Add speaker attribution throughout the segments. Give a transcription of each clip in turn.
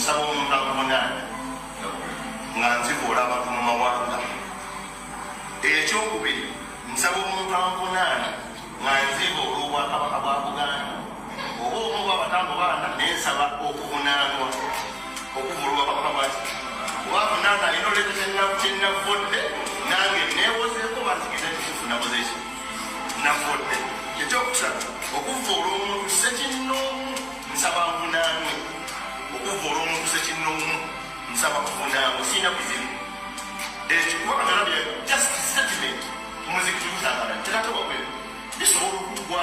Speaker 1: Nsaba omuntu anvunaane nga nzivoola abantu mu mawanga. Ekyokubiri, nsaba omuntu anvunaane nga nzivoola Obwakabaka bwa Buganda, oba omu oba bataano baana, naye nsaba okuvunaanwa okuvoola Obwakabaka bwaki oba avunaana alina oleeta kyenavvodde, nange neewozeeko banzikiriza kituufu nakoze eki navvodde. Ekyokusatu, okuvoola omuntu ssekinnoomu, nsaba nvunaanwe okuvoola omuntu ssekinnoomu, nsaba kuvunaanwe, sirina buzibu ekyo kuba katalabye just statement omuzikiti gusangana teratebwa bweru bisobola okuggwa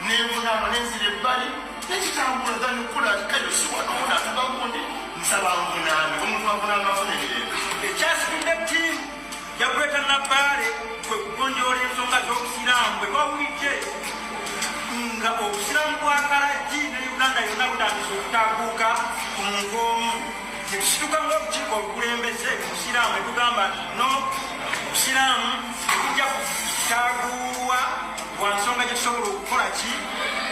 Speaker 1: nenvunaanwa nenzira ebbali nekitambula gani okukola kayo siwanoona atuga gundi. Nsaba nvunaanwe, omuntu avunaanwe afuna emirembe.
Speaker 2: Ekyasitudde ttiimu ya Greater Nabbaale kwe kugonjoola ensonga z'Obusiraamu. Bwe twawulidde nga Obusiraamu bwa Kalagi ne Uganda yonna butandise okutaaguuka ku muntu omu, ne tusituka ng'olukiiko olukulembeze mu Busiraamu ne tugamba nti no, Obusiraamu tekujja kutaaguulwa lwa nsonga gye tusobola okukola ki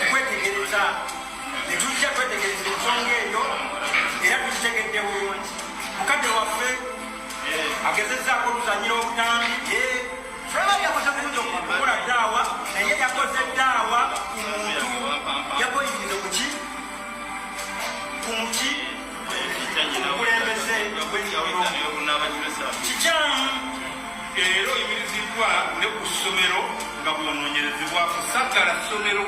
Speaker 2: okwetegereza. Ne tujja twetegereza ensonga eyo era tukitegedde bulungi. Mukadde waffe agezezzaako otuzanyira obutambi, ye yakoze bulungi okukola daawa, naye yakoze daawa ku muntu, yagoyinze kuki kumuki omukulembeze w'ennono kikyamu.
Speaker 3: Era oyimiriziddwa ne ku ssomero nga bw'onoonyerezebwako. Saggala ssomero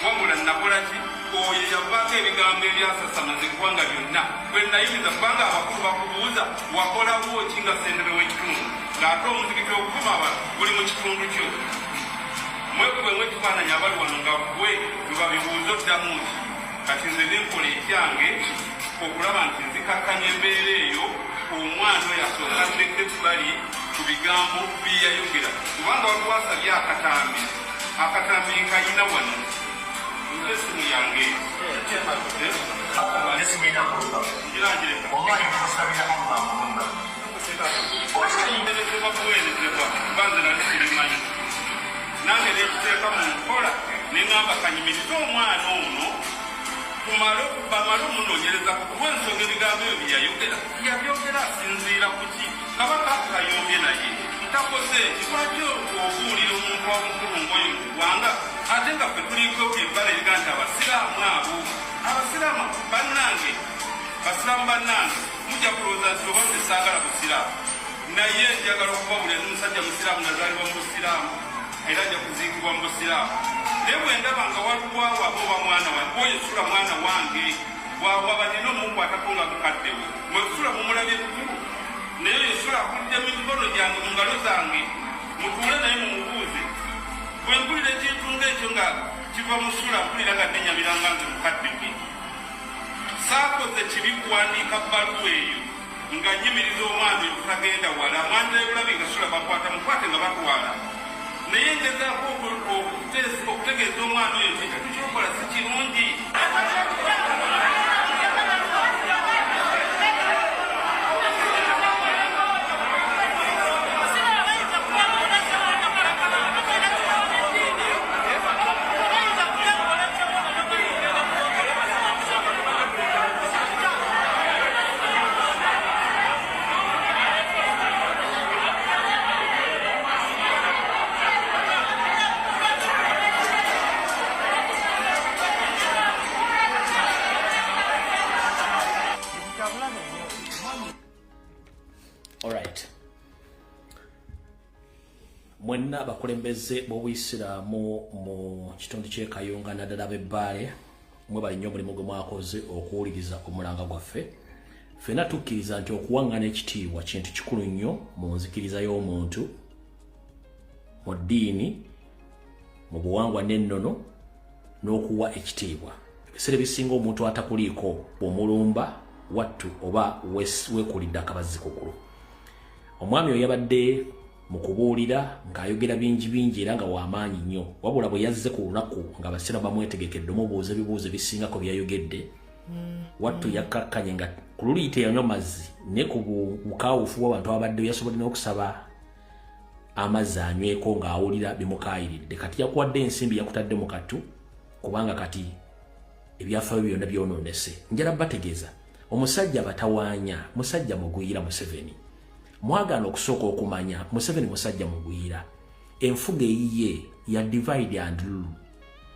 Speaker 3: wabula nakola ki? Oyo yavaako ebigambo ebyasasamaza eggwanga lyonna bwe nayimiriza, kubanga abakulu bakubuuza wakolawo ki nga ssentebe w'ekitundu, ng'ate omuzikiti okuvuma abantu guli mu kitundu kyo. Mwekubemu ekifaananyi abali wano nga ggwe bwe babibuuza oddamu ki? Kati nze ne nkola ekyange okulaba nti nzikakkanya embeera eyo, omwana oyo asooka addeko ebbali ku bigambo bye yayogera, kubanga waliwo asabye akatambi, akatambi nkayina wano, nze essimu yange ngirangireka buweerezebwa, kuba nze nali sibimanyi, nange nekiteeka mu nkola ne ŋŋamba kanyimirize omwana ono tumale bamale omunoonyereza kuba ensonga ebigambo ebyo bye yayogera yabyogera asinziira ku ki? Kabaka kayombye naye ntakoze eki? Lwaki obuulira omuntu omukulu ng'oyo mu ggwanga, ate nga ffe tuliko ebbala eriga nti Abasiraamu abo, Abasiraamu bannange, Basiraamu bannange, mujja kulowooza nti oba nze saagala busiraamu, naye njagala okubabulira ndi musajja musiraamu, nazaalibwa mu busiraamu era nja kuziikibwa mu busiraamu. Naye bwe ndaba nga waliwo awo aba oba mwana wange oyo sula mwana wange bwawaba nina omukwatako nga mukadde we, mwe sula mumulabye bukulu, naye oyo sula akulidde mu mikono gyange, mu ngalo zange, mutuule naye mumubuuze. Bwe mpulira ekintu ng'ekyo nga kiva mu sula, mpulira nga nenyamira nga nze mukadde we. Saakoze kibi kuwandiika bbaluwa eyo nga nyimiriza omwana oyo tagenda wala, mwandirayo nga sula bakwata mukwate nga batwala, naye ngezaako okutegeeza omwana oyo nti ekintu kyokola si kirungi.
Speaker 4: Alright. Mwenna abakulembeze b'Obuyisiraamu mu kitundu ky'e Kayunga naddala b'Ebbaale, mwebale nnyo omulimu gwe mwakoze okuwuliriza omulanga gwaffe. Ffenna tukkiriza nti okuwaŋŋana ekitiibwa kintu kikulu nnyo mu nzikiriza y'omuntu, mu ddiini, mu buwangwa n'ennono, n'okuwa ekitiibwa. Ebiseera ebisinga omuntu atakuliiko bw'omulumba wattu oba weekulidde akabazzi kugulu. Omwami oyo yabadde mu kubuulira ng'ayogera bingi bingi era nga w'amaanyi nnyo, wabula bwe yazze ku lunaku ng'Abasiraamu bamwetegekedde omubuuza ebibuuzo ebisingako bye yayogedde, wattu yakkakkanye nga ku luli teyanywa mazzi, naye ku bukaawufu bw'abantu ababaddeyo yasobodde n'okusaba amazzi anyweko ng'awulira bimukaayiridde. Kati yakuwadde ensimbi, yakutadde mu kattu, kubanga kati ebyafaayo byonna byonoonese. Njala bategeeza Omusajja batawaanya, musajja mugwira Museveni. Mwagaana okusooka okumanya Museveni musajja mugwira. Enfuga eyiye ya divide and rule,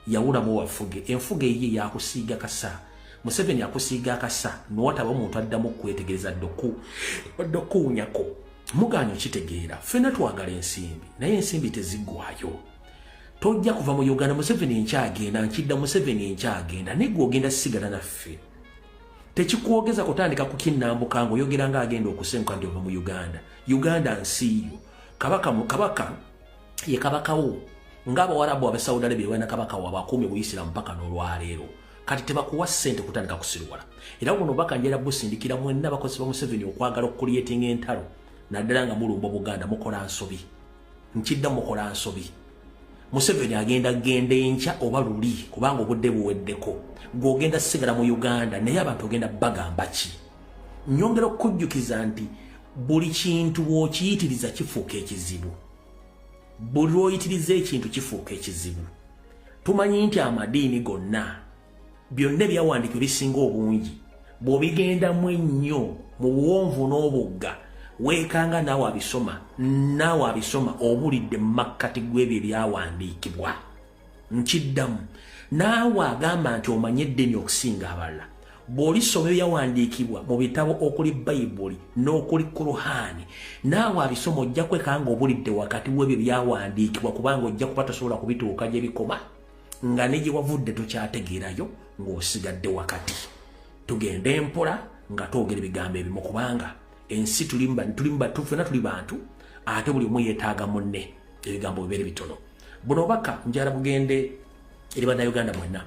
Speaker 4: yawulamu wafuge. Enfuga eyiye yakusiiga kasa. Museveni akusiiga akasa nowataba omuntu addamu okwetegereza ddokuwunyako. Mugaanyi okitegeera. Ffenna twagala ensimbi, naye ensimbi teziggwayo. Tojja kuva mu Uganda. Museveni enkyagenda, nkidda, Museveni enkyagenda, naye gwe ogenda sigala naffe. Tekikwogeza kutandika kukinnambuka ng'oyogera ng'agenda okusenguka nti ova mu Uganda. Uganda nsi yo. Kabaka, kabaka ye kabakawo, ng'Abawarabu abe Saudi Arabia balina kabaka waabwe akuumye Buyisiramu mpaka n'olwaleero. Kati tebakuwa ssente kutandika kusiruwala. Era buno obubaka njera busindikira mwenna abakozi ba Museveni okwagala okucreatinga entalo, naddala nga mulumba Obuganda. Mukola nsobi, nkidda, mukola nsobi. Museveni agenda genda enkya oba luli, kubanga obudde buweddeko. Gw'ogenda sigala mu Uganda, naye abantu ogenda bagamba ki? Nyongera okukujjukiza nti buli kintu bw'okiyitiriza kifuuka ekizibu. Buli lw'oyitiriza ekintu kifuuka ekizibu. Tumanyi nti amadiini gonna, byonna ebyawandiikibwa bisinga obungi, bw'obigendamu ennyo mu buwonvu n'obugga, weekanga naawe abisoma obulidde mu makkati gw'ebyo ebyawandiikibwa. Nkiddamu, naawe agamba nti omanye eddiini okusinga abalala, bw'olisoma ebyawandiikibwa mu bitabo okuli Bayibuli n'okuli Kuruhaani, naawe abisoma ojja kwekanga obulidde wakati w'ebyo byawandiikibwa, kubanga ojja kuba tosobola kubituuka gye bikoma, nga ne gye wavudde tokyategeerayo, ng'osigadde wakati. Tugende mpola nga twogera ebigambo ebimu, kubanga ensi ffena tuli bantu, ate buli omu yeetaaga munne. Ebigambo bibeere bitono. Buno obubaka njala bugende eri Bannayuganda mwenna.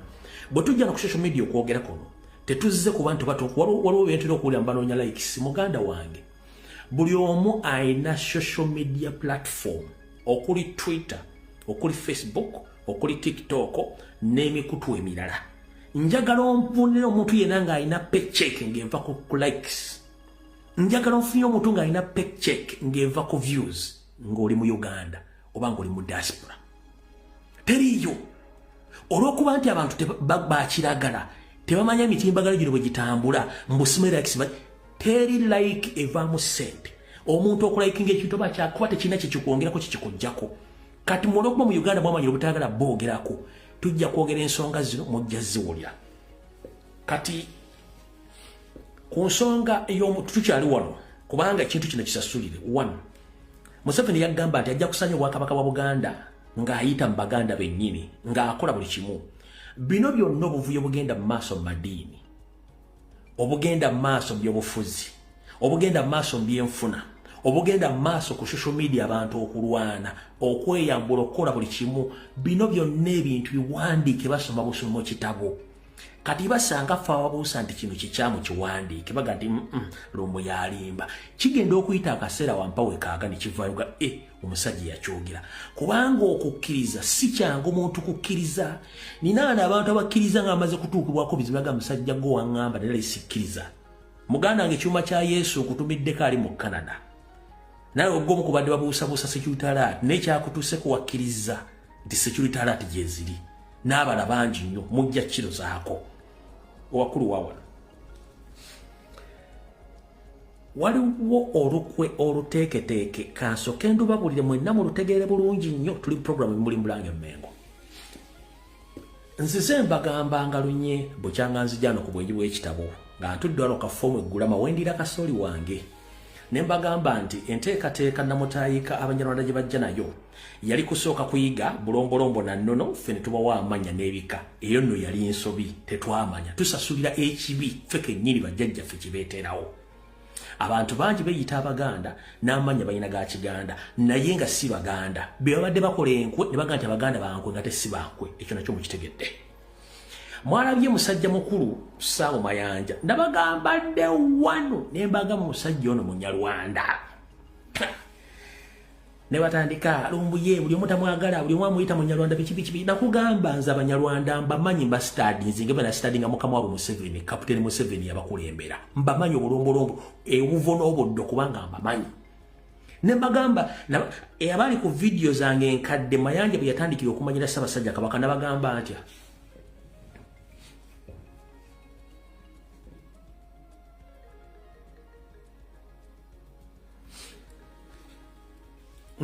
Speaker 4: Bwe tujja no ku social media okwogera kuno, tetuzze kuba nti waliwo byentera okuwulira mubanoonya likes. Muganda wange, buli omu alina social media platform okuli Twitter, okuli Facebook, okuli TikTok n'emikutu emirala. Njagala onfunire omuntu yenna ng'alina paycheck ng'eva ku likes. Njagala onfunire omuntu ng'alina paycheck ng'eva ku views, ng'oli mu Uganda oba ng'oli mu diaspora. Teriiyo, olw'okuba nti abantu bakiragala tebamanya emitimbagano gino bwe gitambula. Mbusime likes, teri like evaamu ssente. Omuntu okulikinga ekintu oba kyakuba tekirina kyekikwongerako, kikikugjako. Kati mwe olwokuba mu Uganda mwamanyire obutayagala boogerako, tujja kwogera ensonga zino, mujja ziwulira. Kati ku nsonga tukyali wano, kubanga ekintu kino kisasulire. One, Museveni yagamba nti ajja kusanya obwakabaka bwa Buganda ng'ayita mu Baganda bennyini, ng'akola buli kimu. Bino byonna obuvuyo bugenda mu maaso mu madiini, obugenda mu maaso mu byobufuzi, obugenda mu maaso mu byenfuna, obugenda mu maaso ku social media, abantu okulwana, okweyambula, okukola buli kimu, bino byonna ebintu biwandiike basoma busomi mu kitabo. Kati basanga ffe ababuusa nti kino kikyamu, kiwandiike, baga nti Lumbo yalimba. Kigenda okuyita akaseera wampawe kaaga ne kivaayo ga e omusajja yakyogera, kubanga okukkiriza si kyangu muntu kukkiriza. Ninaana abantu abakkiriza nga bamaze kutuukibwako bizibu, baga musajja gwe waŋŋamba naye sikkiriza. Muganda wange, ekyuma kya Yesu okutumiddeko ali mu Canada, naye ogwomu kubadde babuusabuusa security alert, naye kyakutuuseko wakkiriza nti security alert gyeziri n'abala bangi nnyo. Mujja kirozaako owakulu wa wano. Waliwo olukwe oluteeketeeke, kansooke ndubabulire mwenna mulutegeere bulungi nnyo. Tuli programu muli Mulange Mmengo. Nzize mbagamba nga lunye bukyanga nzijano ku bwenyi bw'ekitabo nga ntudde wano kafoomu eggulama wendira kasooli wange, ne mbagamba nti enteekateeka namutaayika Abanyarwanda gye bajja nayo yali kusooka kuyiga bulombolombo na nnono, ffe ne tubawa amannya n'ebika. Eyo nno yali nsobi, tetwamanya. Tusasulira ekibi ffe kennyini bajjajjaffe kibeeterawo. Abantu bangi beeyita Abaganda n'amannya balina ga Kiganda, naye nga si Baganda. Be babadde bakola enkwe ne baga nti Abaganda bankwe, nga tesi bankwe. Ekyo nakyo mukitegedde. Mwalabye musajja mukulu Saamu Mayanja, nabagamba dde wano ne mbagamba musajja ono Munyarwanda, ne batandika Lumbuye, buli omu tamwagala, buli omu amuyita Munyarwanda, biki biki biki. Nakugamba nze Abanyarwanda mbamanyi, mbastudy nze nga banastudyinga mukama waabwe Museveni, Kapiteni Museveni yabakulembera. Mbamanyi obulombolombo, ebuvo n'obuddo, kubanga mbamanyi. Ne mbagamba abali ku vidiyo zange enkadde, Mayanja bwe yatandikira okumanyira Ssaabasajja Kabaka, nabagamba ntya?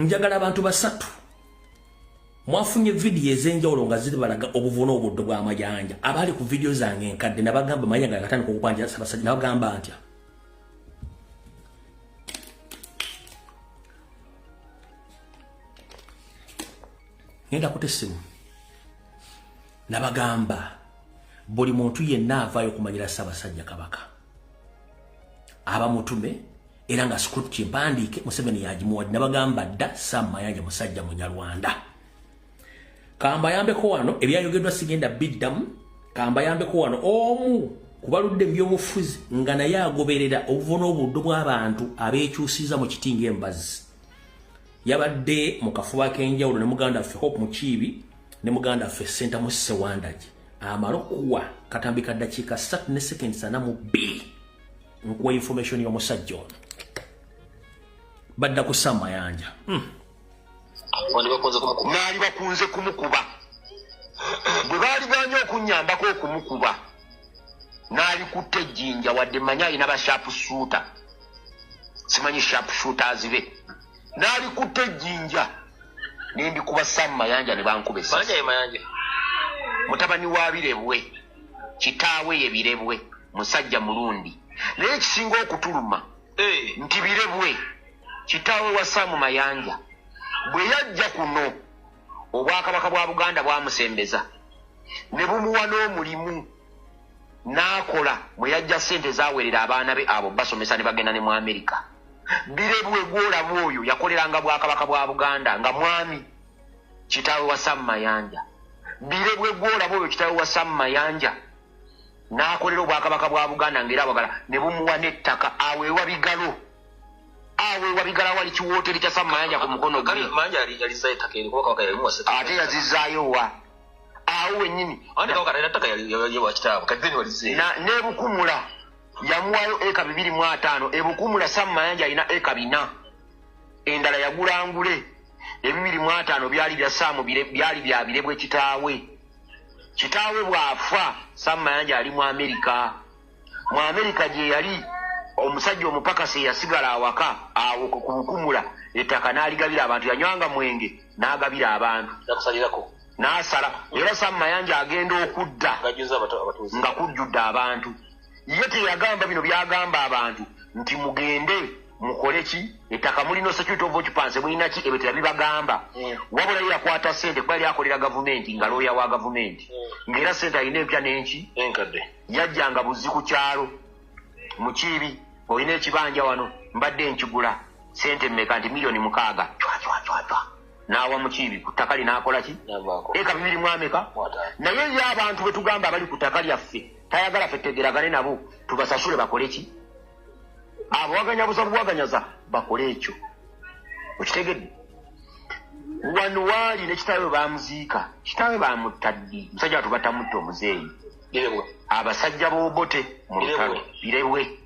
Speaker 4: Njagala abantu basatu. Mwafunye video ez'enjawulo nga zibalaga obuvuno obuddo bw'amayanja. Abali ku video zange enkadde nabagamba Mayanja akatandika okubanja Ssaabasajja, nabagamba ntya ngenda kuta essimu, nabagamba buli muntu yenna avaayo okumanyira Ssaabasajja Kabaka aba mutume, era nga script mpandiike Museveni yagimuwadde. Nabagamba dda Sam Mayanja musajja Munyarwanda. Kambayambeko wano, ebyayogeddwa sigenda biddamu. Kambayambeko wano, omu kubaludde mu byobufuzi nga naye agoberera obuvo n'obuddo bw'abantu abeekyusiza mu kiti ng'embazzi, yabadde mu kafuba k'enjawulo ne muganda waffe Hope Mukiibi ne muganda waffe Ssentamu Ssewandagi. Amala okuwa katambi ka ddakiika 3 ne seconds 42 nkuwa information y'omusajja ono. Badda ku Sam Mayanja.
Speaker 1: Naali bakunze kumukuba, bwe baali ganye okunnyambako okumukuba n'alikutta ejjinja, wadde mmanyi alina ba sharp shooter, simanyi sharp shooters be, n'alikutta ejjinja nendikuba Sam Mayanja ne bankuba essasi. Mutabani wa Birebwe, kitaawe ye Birebwe, musajja mulundi. Naye ekisinga okutuluma nti Birebwe kitaawe wa Sam Mayanja bwe yajja kuno, obwakabaka bwa Buganda bwamusembeza ne bumuwa n'omulimu n'akola, mwe yajja ssente zaawerera abaana be abo basomesa ne bagenda ne mu Amerika. Birebwe gw'olaba oyo yakoleranga bwakabaka bwa Buganda nga mwami, kitaawe wa Sam Mayanja. Birebwe gw'olaba oyo kitaawe wa Sam Mayanja n'akolera obwakabaka bwa Buganda ng'era awagala, ne bumuwa n'ettaka aweewa bigalo, aweewa bigalo awali kiwooteri kya Sam Mayanja ku mukono gwe. Ate yazizaayo wa awo wennyini n'ebukumula yamuwaayo eka 250. Ebukumula Sam Mayanja alina eka 4, endala yagula ngule. 250 byali bya Sam, byali bya Birebwe kitaawe. Kitaawe bw'afa Sam Mayanja ali mu Amerika. Mu Amerika gye yali omusajja omupakasi yasigala awaka awo ku Bukumula, ettaka n'aligabira abantu. Yanywanga mwenge n'agabira abantu, n'asala. Era Sam Mayanja agenda okudda nga kujjudde abantu. Ye teyagamba bino byagamba abantu nti mugende mukole ki, ettaka mulina security of occupancy, mulina ki, ebyo teyabibagamba. Wabula ye yakwata ssente kuba yali akolera gavumenti nga looya wa gavumenti, ng'era ssente alina empya n'enki. Yajjanga buzzi ku kyalo, Mukiibi olina ekibanja wano mbadde nkigula, ssente mmeka? Nti 6 million. Cwa cwa cwa cwa, n'awa Mukiibi ku ttaka li n'akola ki, eka bibiri mu ameka. Naye ye abantu bwe tugamba abali ku ttaka lyaffe tayagala ffe tutegeragane nabo tubasasule bakole ki, abawaganya busa buwaganyaza bakole ekyo. Okitegedde? Wano waali ne kitaawe bamuziika, kitaawe bamutta ddi? Musajja watu batamutta omuzeeyi, abasajja b'Obote mu lutalo. Birebwe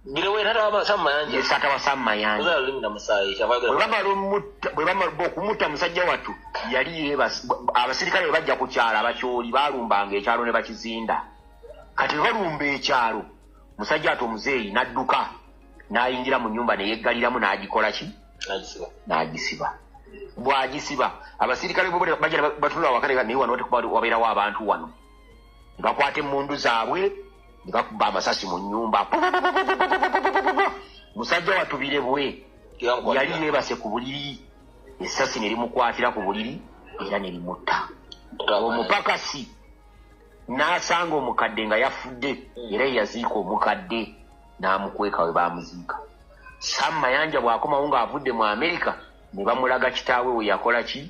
Speaker 1: ye taata wa Sam Mayanja. Bwe bamala okumutta musajja wattu yali yeebase. Abasirikale bwe bajja ku kyalo, Abakyoli baalumbanga ekyalo ne bakizinda. Kati bwe balumba ekyalo, musajja ate omuzeeyi n'adduka n'ayingira mu nnyumba ne yeggaliramu n'agikola ki, n'agisiba. Bw'agisiba, abasirikale bo bajja batunula waka, naye wano wabeerawo abantu wano, ne bakwata emmundu zaabwe ne bakuba amasasi mu nnyumba. Musajja wattu Birebwe yali yeebase ku buliri, essasi ne limukwatira ku buliri era ne limutta. Omupakasi n'asanga omukadde nga yafudde, era ye yaziika omukadde n'amukweka we baamuziika. Sam Mayanja bw'akomawo ng'avudde mu Amerika, ne bamulaga kitaawe we yakola ki,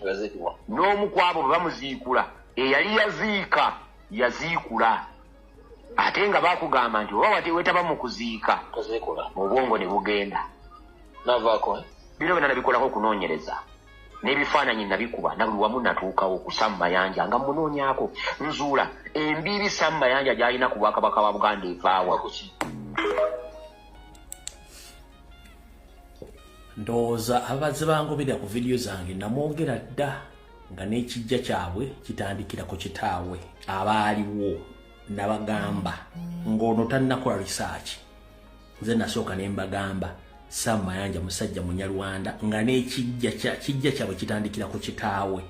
Speaker 1: n'omu ku abo bwe bamuziikula eyali yaziika yaziikula, ate nga bakugamba nti oba wetaba mu kuziika obwongo ne bugenda. Bino byonna nabikolako okunoonyereza n'ebifaananyi nabikuba na buli wamu natuukawo ku Sam Mayanja nga munoonyaako nzuula embiiri Sam Mayanja gy'alina ku bwakabaka bwa Buganda evaawa.
Speaker 4: Ndowooza abazze bangoberera ku vidiyo zange namwogera dda nga n'ekijja kyabwe kitandikira ku kitaawe. Abaaliwo nabagamba ng'ono tannakola research, nze nasooka ne mbagamba. Sam Mayanja musajja Munyarwanda nga n'ekijja kijja kyabwe kitandikira ku kitaawe.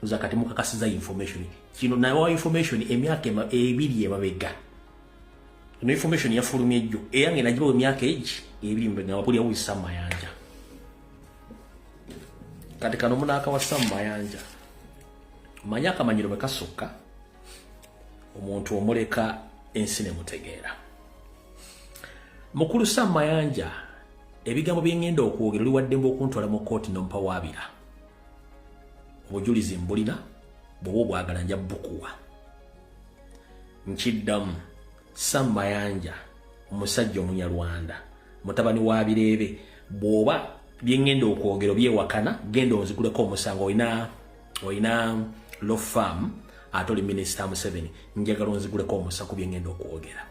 Speaker 4: Oza kati mukakasiza information kino nawa information emyaka ebiri emabega. Eno information yafulumye ejjo eyange nagibawa emyaka egi ebiri emabega nga buli Sam Mayanja. Kati kano munaaka wa Sam Mayanja manya akamanyiro bwe kasukka omuntu omuleka ensi ne mutegeera. Mukulu Sam Mayanja, ebigambo bye ngenda okwogera oli waddembe okuntwala mu kkooti n'ompawaabira. Obujulizi mbulina, bw'oba obwagala nja bukuwa. Nkiddamu, Sam Mayanja omusajja Omunyarwanda, mutabani wa Bireebe, bw'oba bye ngenda okwogera obyewakana, genda onziguleko omusango. Olina law firm ate oli Minisita Museveni, njagala onziguleko omusango ku bye ngenda okwogera.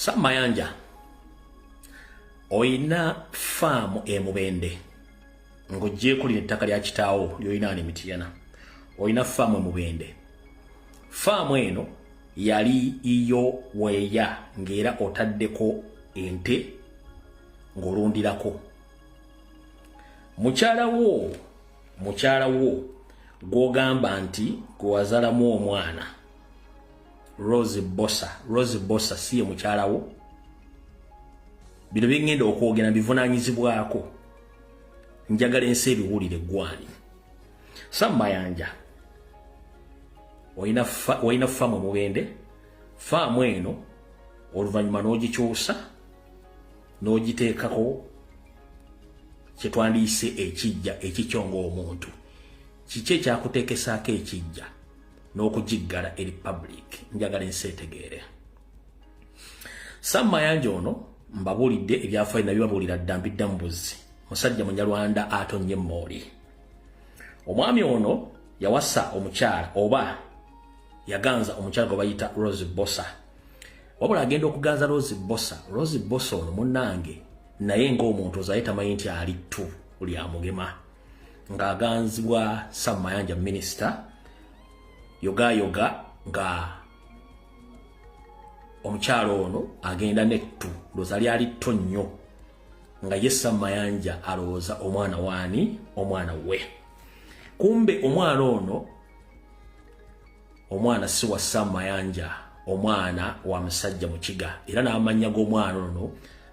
Speaker 4: Sam Mayanja, oyina faamu e Mubende ng'oggyeeko lino ettaka lya kitaawo ly'olina wano e Mityana. Oyina faamu e Mubende. Faamu eno yali iyo weeya ng'era otaddeko ente ng'olundirako. Mukyala wo gw'ogamba nti gwe wazaalamu omwana Rose Bossa, Rose Bossa si ye mukyala wo. Bino bye ŋŋenda okwogera mbivunaanyizibwako, njagala ensi ebiwulire eggwani. Sam Mayanja, olina faamu e Mubende. Faamu eno oluvannyuma n'ogikyusa n'ogiteekako kye twandiyise ekijja ekikyo ng'omuntu. Kiki ekyakuteekesaako ekijja n'okugiggala eri public? Njagala ensi etegeere. Sam Mayanja ono mbabuulidde ebyafaayo nabibabuulira dda, mbidda mu buzzi. Musajja Munyarwanda atonnye emmooli. Omwami ono yawasa omukyala oba yaganza omukyala gwe bayita Rose Bossa. Wabula agenda okuganza Rose Bossa, Rose Bossa ono munnange naye ng'omuntu ozaye tamanyi nti ali ttu lyamugema, ng'aganzibwa Sam Mayanja minisita yogayoga nga omukyala ono agenda nettu ndowooza lyali tto nnyo, nga ye Sam Mayanja alowooza omwana waani, omwana we. Kumbe omwana ono, omwana si wa Sam Mayanja, omwana wa musajja Mukiga, era n'amannya g'omwana ono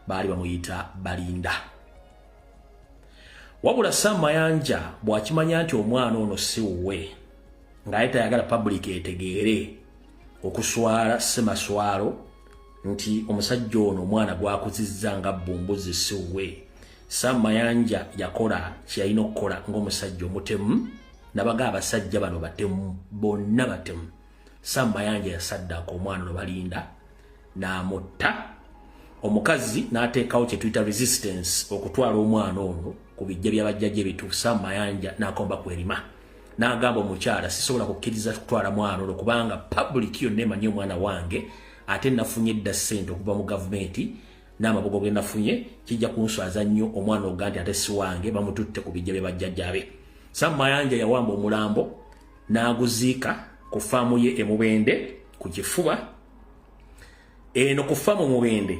Speaker 4: baali bamuyita Balinda. Wabula Sam Mayanja bw'akimanya nti omwana ono si wuwe, ng'aye tayagala public etegeere okuswala ssemaswalo nti omusajja ono omwana gwakuzizza nga bbumbuzi si wuwe, Sam Mayanja yakola kye yalina okukola ng'omusajja omutemu. Nabaga abasajja bano batemu, bonna batemu. Sam Mayanja yasaddaaka omwana ono Balinda n'amutta, omukazi n'ateekawo kye tuyita resistance okutwala omwana ono ku bijja by'abajjajja ebituufu. Sam Mayanja n'akomba kwerima n'agamba omukyala, sisobola kukkiriza kutwala mwana ono kubanga public yonna emanyi omwana wange, ate nafunye dda ssente okuva mu gavumenti n'amabugo ge nafunye, kijja kunswaza nnyo omwana oga nti ate si wange, bamututte ku bijja bye bajjajjaabe. Sam Mayanja yawamba omulambo n'aguziika ku faamu ye e Mubende ku kifuba. Eno ku faamu Mubende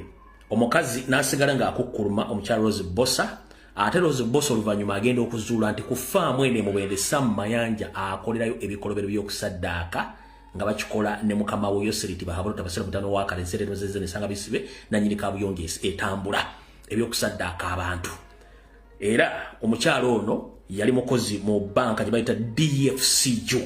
Speaker 4: omukazi n'asigala ng'akukkuluma omukyala Rose Bossa. Ate Rose Bossa oluvannyuma agenda okuzuula nti ku faamu eno e Mubende Sam Mayanja akolerayo ebikolobero by'okusaddaaka nga bakikola ne mukama we Yoseriti Bahabula Tabasira mutano wa kale nserero zeze nesanga bisibe nanyini kabuyonjo etambula ebyokusaddaaka abantu. Era omukyala ono yali mukozi mu banka gye bayita DFCU,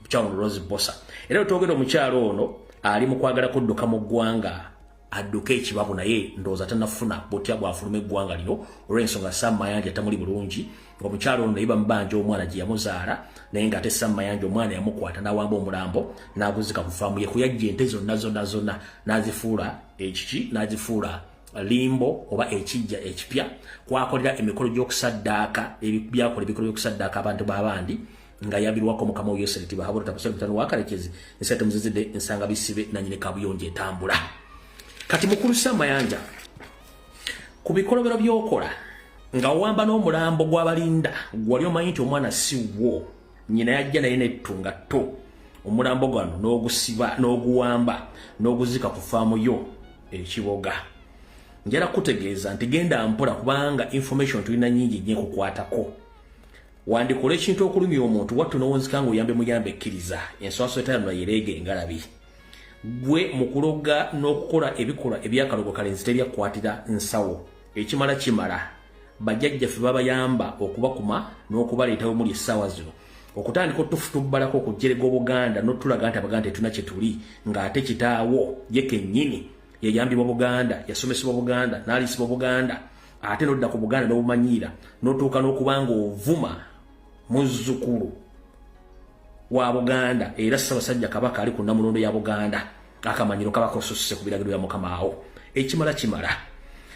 Speaker 4: omukyala ono Rose Bossa. Era wetwogera omukyala ono ali mu kwagala kudduka mu ggwanga adduke ekibabu, naye ndowooza tanafuna butya bwafuluma eggwanga lino olw'ensonga Sam Mayanja tamuli bulungi. Omukyala ono naye bamubanja omwana gye yamuzaala, naye ng'ate Sam Mayanja omwana yamukwata n'awamba omulambo n'aguzika ku faamu ye, kuyajja ente zonna zonna zonna n'azifuula ekiki, n'azifuula limbo oba ekijja ekipya kwakolera emikolo gy'okusaddaaka, byakola ebikolo by'okusaddaaka abantu b'abandi. Nga yabirwako mukama wa Yoseri Tibahabura tapasali mutano wakalekezi nsete muzizide nsanga bisibe na nyine kabuyonje etambula. Kati mukulu Samayanja ku bikolobero by'okola nga owamba n'omulambo gw'abalinda gwali omanyi nti omwana si wo, nnyina yajja naye nettunga to omulambo gwano n'ogusiba n'oguwamba n'oguzika ku faamu yo ekiboga. Njala kutegeeza nti genda mpola kubanga information tulina nnyingi nnyo ekukwatako. Wandikola ekintu okulumya omuntu wattu n'owunzika ng'oyambe muyambe ekkiriza enswaso etayanula yereega engalabi. Gwe mu kuloga n'okukola ebikolwa ebyakalogo kalenzi teryakukwatira nsawo. Ekimala kimala. Bajjajjaffe babayamba okubakuma n'okubaleeta we muli essaawa zino. Okutandika otufutubbalako okujerega Obuganda n'otulaga nti Abaganda tetulina kye tuli ng'ate kitaawo ye kennyini yayambibwa Buganda, yasomesebwa Buganda, n'aliisibwa Buganda, ate n'odda ku Buganda n'obumanyiira n'otuuka n'okuba ng'ovuma muzzukulu wa Buganda era Ssaabasajja Kabaka ali ku Nnamulondo ya Buganda. Akamanyiro kaba kosusse ku biragiro bya Mukama awo. Ekimala kimala.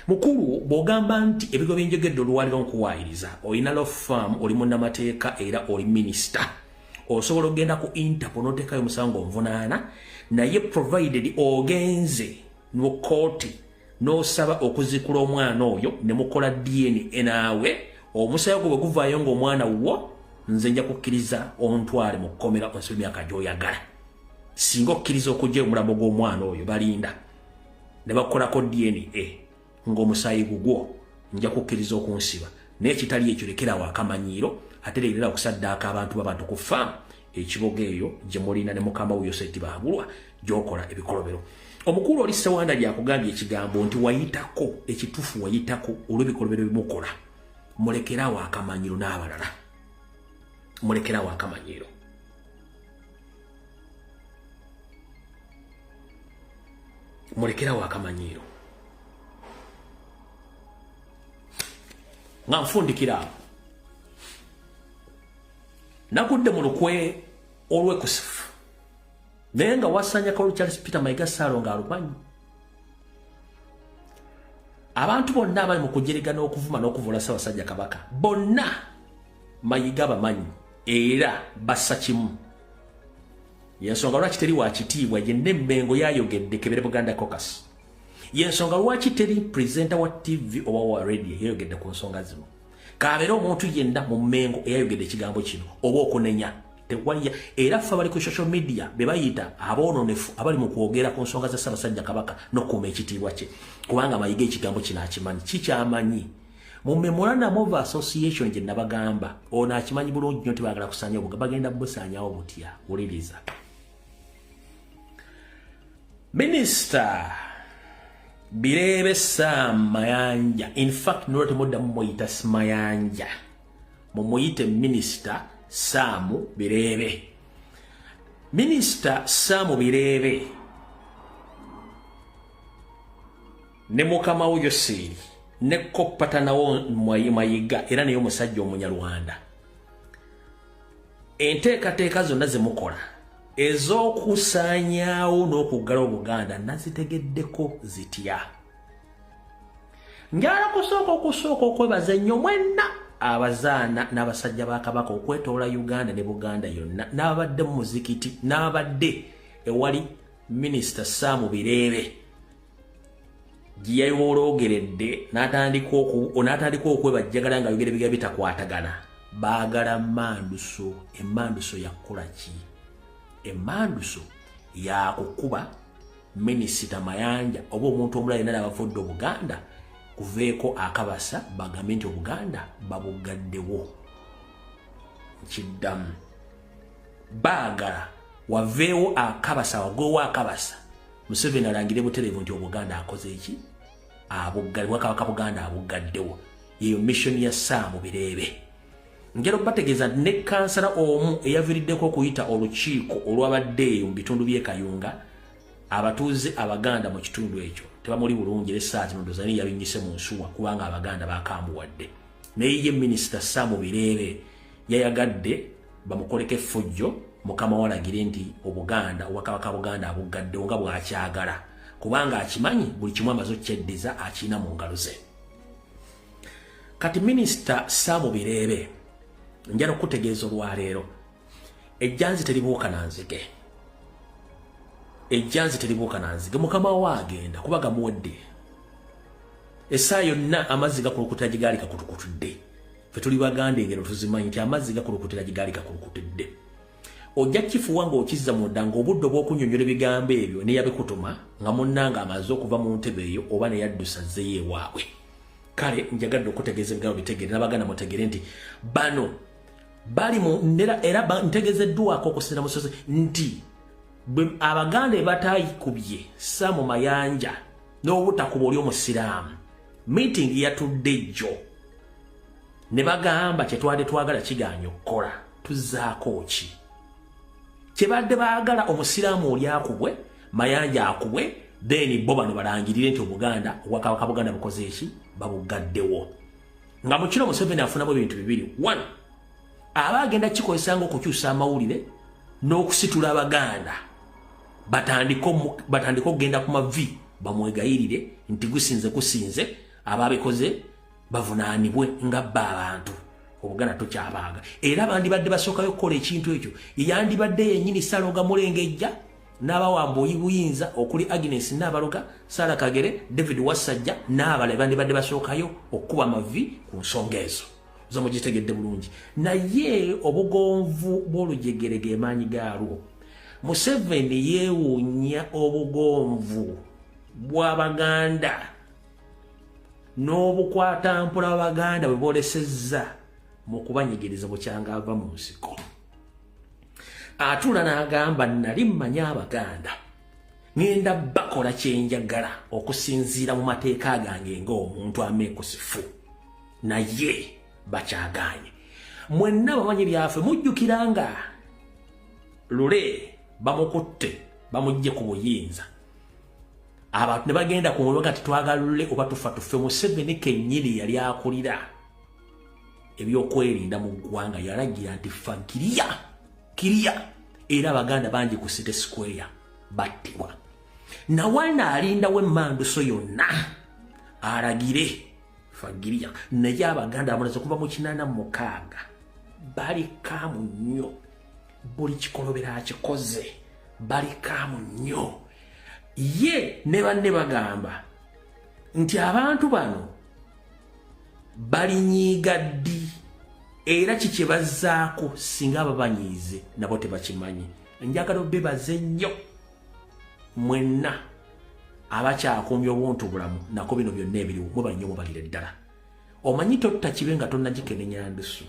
Speaker 4: Mukulu, bw'ogamba nti ebigo byenjogedde olwaliro nkuwaayiriza, olina law firm, oli munnamateeka era oli minisita, osobola okugenda ku Interpol n'oteekayo omusango nvunaana, naye provided ogenze mu kooti n'osaba okuzikula omwana oyo ne mukola DNA naawe, omusaayi ogwo bwe guvaayo ng'omwana wo, nze nja kukkiriza ontwale mu kkomera onsibe emyaka gy'oyagala. Singa okkiriza okujja omulambo gw'omwana oyo balinda ne bakukolako DNA ng'omusaayi gugwo, nja kukkiriza okunsiba. Naye ekitali ekyo, lekerawo akamanyiiro, ate leerera okusaddaaka abantu b'abantu ku faamu ekiboga eyo gye mulina ne mukama wo Yoseri Tibahabulwa gy'okola ebikolobero. Omukulu oli Sewanda gyakugambye ekigambo nti wayitako, ekituufu wayitako olw'ebikolobero bimukola. Mulekerawo akamanyiro n'abalala, mulekerawo akamanyiro. Mulekerawo akamanyiiro. Nga nfundikira awo, nagudde mu lukwe olwekusifu, naye nga wasanyako Charles Peter Mayiga Ssaalo ng'alumanyi. Abantu bonna abali mu kujerega n'okuvuma n'okuvula Ssaabasajja Kabaka bonna Mayiga bamanyi era bassa kimu. Yensonga lwaki teri wa kitiibwa yenna Emmengo yayogedde Kebere Buganda Caucus. Yensonga lwaki teri presenter wa TV oba wa radio yayogedde ku nsonga zino. Kabeere omuntu yenna mu Mmengo eyayogedde ekigambo kino oba okunenya, tewaliya. Era ffe abali ku social media be bayita aboononefu abali mu kwogera ku nsonga za Ssaabasajja Kabaka n'okukuuma ekitiibwa kye, kubanga Mayiga ekigambo kino akimanyi. Kikyamanyi mu memorandum of association gye nabagamba, ono akimanyi bulungi nnyo nti baagala kusaanyawo, bagenda busaanyawo butya? Wuliriza Minisita Bireebe Sam Mayanja. In fact, nolwa temuddamu muyita Mayanja, mumuyite Minisita Sam Bireebe. Minisita Sam Bireebe ne mukama wo Yoseeri ne kopatanawo Mayiga era naye omusajja Omunyarwanda, enteekateeka zonna ze mukola ez'okusaanyaawo n'okuggala Obuganda nazitegeddeko zitya? Njala kusooka okwebaza ennyo mwenna abazaana n'abasajja ba Kabaka okwetoola Uganda ne Buganda yonna, n'ababadde mu muzikiti n'ababadde ewali Minisita Sam Bireebe gye yayooloogeredde n'atandika okwebajjagala nga ayogera ebigambo bitakwatagana. Baagala manduso. Emmanduso yakukola ki? Emmanduso yakukuba Minisita Mayanja oba omuntu omulala yenna abavudde Obuganda kuveeko akabasa, bagambe nti Obuganda babuggaddewo. Nkiddamu, baagala waveewo akabasa, wagwewo akabasa, Museveni alangire butereevu nti Obuganda akoze eki Bwakabaka Buganda abuggaddewo. Yeyo mission ya Saamu Bireebe. Njala okubategeeza nti ne kansala omu eyaviiriddeko okuyita olukiiko olwabadde eyo mu bitundu by'e Kayunga, abatuuze Abaganda mu kitundu ekyo tebamuli bulungi, era essaawa zino ndowooza naye yabinyise mu nsuwa kubanga Abaganda bakambuwadde. Naye ye Minisita Saamu Bireebe yayagadde bamukoleko effujjo, mukama walagire nti Obuganda, Obwakabaka Buganda abuggaddewo nga bw'akyagala, kubanga akimanyi buli kimu amaze okukyeddiza, akirina mu ngalo ze. Kati Minisita Saamu Bireebe, njala okutegeeza olwaleero Ejjanzi teribuuka na nzige, ejjanzi teribuuka na nzige. Mukama we agenda kuba gamuwedde. Essaawa yonna amazzi gakulukutira gye gaali gakulukutudde. Ffe tuli Baganda, engero tuzimanyi nti amazzi gakulukutira gye gaali gakulukutudde. Ojja kifuwa ng'okizza munda ng'obudde obw'okunnyonnyola ebigambo ebyo neyabikutuma nga munnanga amaze okuva mu ntebe eyo oba neyaddusa azzeyo ewaabwe. Kale njagadde okutegeeza ebigambo bitegere n'Abaganda mutegere nti bano bali mu nera, era ntegezeddwako okusinza musozi nti Abaganda ebatayikubye Samu Mayanja n'obutakuba oli omusiraamu. Meeting yatudde jjo ne bagamba kyetwadde twagala kiganye okukola, tuzzaako ki kyebadde baagala? Omusiraamu oli akubwe, Mayanja akubwe, then bo bano balangirire nti Obuganda, obwakabaka Buganda bukoze eki? Babugaddewo. Nga mu kino Museveni afunamu ebintu bibiri. One, aba agenda kikozesanga okukyusa amawulire n'okusitula Abaganda batandike okugenda ku mavi bamwegayirire nti gusinze gusinze, ababikoze bavunaanibwe nga bba abantu Obuganda tokyabaaga. Era bandibadde basookayo okukola ekintu ekyo yeyandibadde yennyini Saloga Mulengejja n'abawamba buyinza okuli Agnes Nabaloga, Sara Kagere, David Wasajja n'abalala, bandibadde basookayo okukuba amavi ku nsonga ezo zo. Mugitegedde bulungi. Naye obugonvu bw'olujegere ge maanyi gaalwo. Museveni yeewuunya obugonvu bw'Abaganda n'obukwatampola bw'Abaganda bwe boolesezza mu kubanyigiriza bukyanga ava mu nsiko. Atuula n'agamba, nali mmanyi Abaganda ŋŋenda bakola kyenjagala okusinziira mu mateeka gange ng'omuntu ameekusifu, naye bakyagaanye. Mwenna bamanyi byafe, mujjukira nga Lule bamukutte bamugje ku buyinza, abantu ne bagenda ku mubaga ti twagala Lule oba tufa tufe. Museveni kennyini yali akulira ebyokwerinda mu ggwanga yalagira nti fagiriya kiriya, era Abaganda bangi ku City Square battibwa. Nawana alindawo emmanduso yonna alagire fagiriya, naye Abaganda abalaze okuva mu 86 bali kaamu nnyo, buli kikolobero akikoze bali kaamu nnyo. Ye ne banne bagamba nti abantu bano balinyiiga ddi era kikye bazzaako singa ababanyiize nabo tebakimanyi. Njagala obebaze nnyo mwenna abakyakuumya obuntu bulamu nako bino byonna ebiriwo. Mwebali nnyo, mubalire ddala. Omanyi totta kibe nga tonnagikenenya ndusu.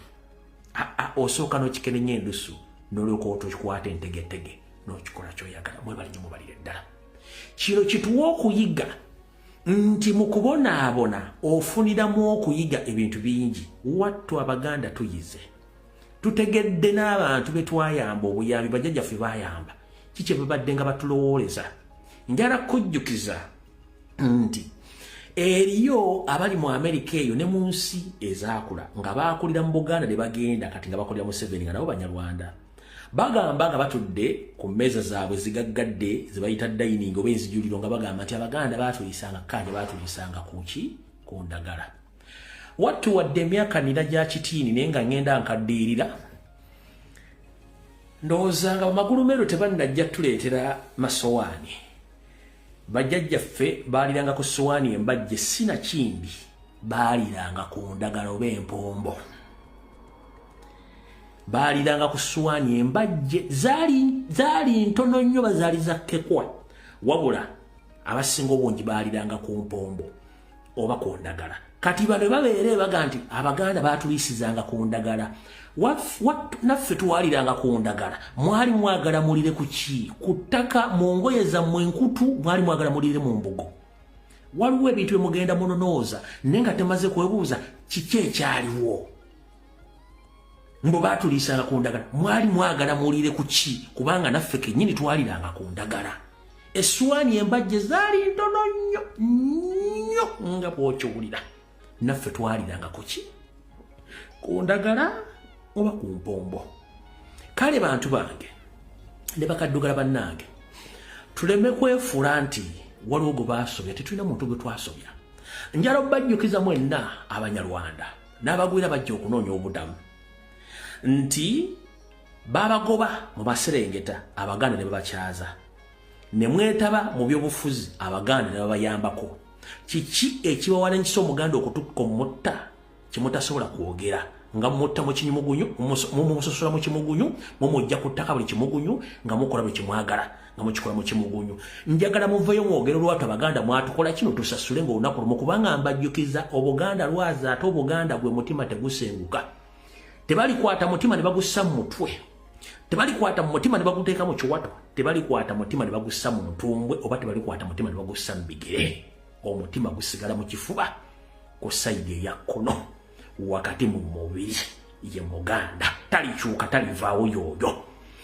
Speaker 4: Aa, osooka n'okikenenya endusu n'olyoka otokikwata entegetege n'okikola kyoyagala. Mwebali nnyo, mubalire ddala. Kino kituwa okuyiga nti mu kubonaabona ofuniramu okuyiga ebintu bingi. Wattu Abaganda tuyize, tutegedde n'abantu be twayamba obuyambi, bajjajjaffe bayamba kiki babadde nga batulowooleza. Njala kujjukiza nti eriyo abali mu Amerika eyo ne mu nsi ezaakula nga baakulira mu Buganda ne bagenda kati nga bakolera Museveni nga nabo Banyarwanda. Bagamba nga batudde ku mmeeza zaabwe zigaggadde zebayita dining oba enzijuliro, nga bagamba nti Abaganda baatuyisanga kanja, baatuyisanga kuki? Ku ndagala. Wattu wadde emyaka nina gya kitiini, naye nga ŋŋenda nkaddiirira, ndowooza nga bamagulumeero tebannajja tuleetera masowaani. Bajjajjaffe baaliranga ku sowaani embajje, sina kindi baaliranga ku ndagala oba empombo. Baaliranga ku sowaani embajje, zaali ntono nnyo, bazaali za kkekwa, wabula abasinga obungi baaliranga ku mpombo oba ku ndagala. Kati bano babeera baga nti Abaganda baatuliisizanga ku ndagala, naffe twaliranga ku ndagala. Mwali mwagala mulire ku ki? Ku ttaka, mu ngoye zammwe enkutu? Mwali mwagala mulire mu mbugo? Waliwo ebintu byemugenda munonooza naye nga temaze kwebuuza kiki ekyaliwo. Mbu baatuliisanga ku ndagala, mwali mwagala mulire ku ki? Kubanga naffe kennyini twaliranga ku ndagala. Essuwaani embajje zaali ntono nnyo nnyo nga bw'okiwulira. Naffe twaliranga ku ki? Ku ndagala oba ku mpombo. Kale bantu bange ne bakaddugala bannange, tuleme kwefuula nti waliwo gwe baasobya. Tetulina muntu gwe twasobya. Njala obbajjukiza mwenna Abanyarwanda n'abagwira bajja okunoonya obudamu nti Babagoba mu Maserengeta, Abaganda ne babakyaza, ne mwetaba mu byobufuzi, Abaganda ne babayambako. Kiki ekibawalanisa Omuganda okutukka omutta kyemutasobola kwogera, nga mutta mu kimugunyu, mumusosola mu kimugunyu, mumujja ku ttaka buli kimugunyu, nga mukola buli kimwagala, nga mukikola mu kimugunyu? Njagala muveeyo mwogere olwatu: Abaganda mwatukola kino, tusasule nga olunaku lumu, kubanga mbajjukiza, Obuganda lwazi, ate Obuganda gwe mutima tegusenguka. Tebalikwata mutima ne bagussa mu mutwe, tebalikwata mu mutima ne baguteeka mu kiwato, tebalikwata mutima ne bagussa mu ntumbwe, oba tebalikwata mutima ne bagussa mu bigere. Omutima gusigala mu kifuba ku side eya kkono wakati mu mubiri. Ye Muganda talikyuka, talivaawo. Yoyo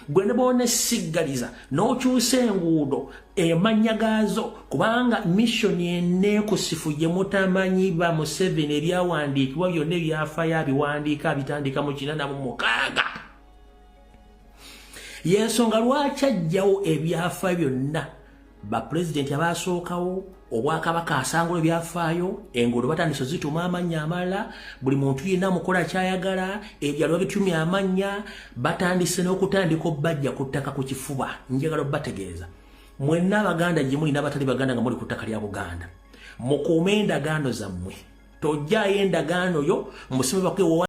Speaker 4: gwe ne boonesiggaliza n'okyusa enguudo emannya gaazo, kubanga mission eneekusifu gye mutamanyi ba Museveni, ebyawandiikibwa byonna ebyafaayo abiwandiika abitandika mu 86. Yensonga lwaki ajjawo ebyafaayo byonna, bapulezidenti abasookawo, obwakabaka asangula ebyafaayo, enguudo batandise zituma amannya amalala, buli muntu yenna amukola kyayagala, ebyalo babitumya amannya, batandise n'okutandika obbajja ku ttaka ku kifuba. Njagala obbategeeza mwenna Abaganda gye muli n'abatali Baganda nga muli ku ttaka lya Buganda, mukuume endagaano zammwe. Tojjaayo endagaano yo musime bakwe.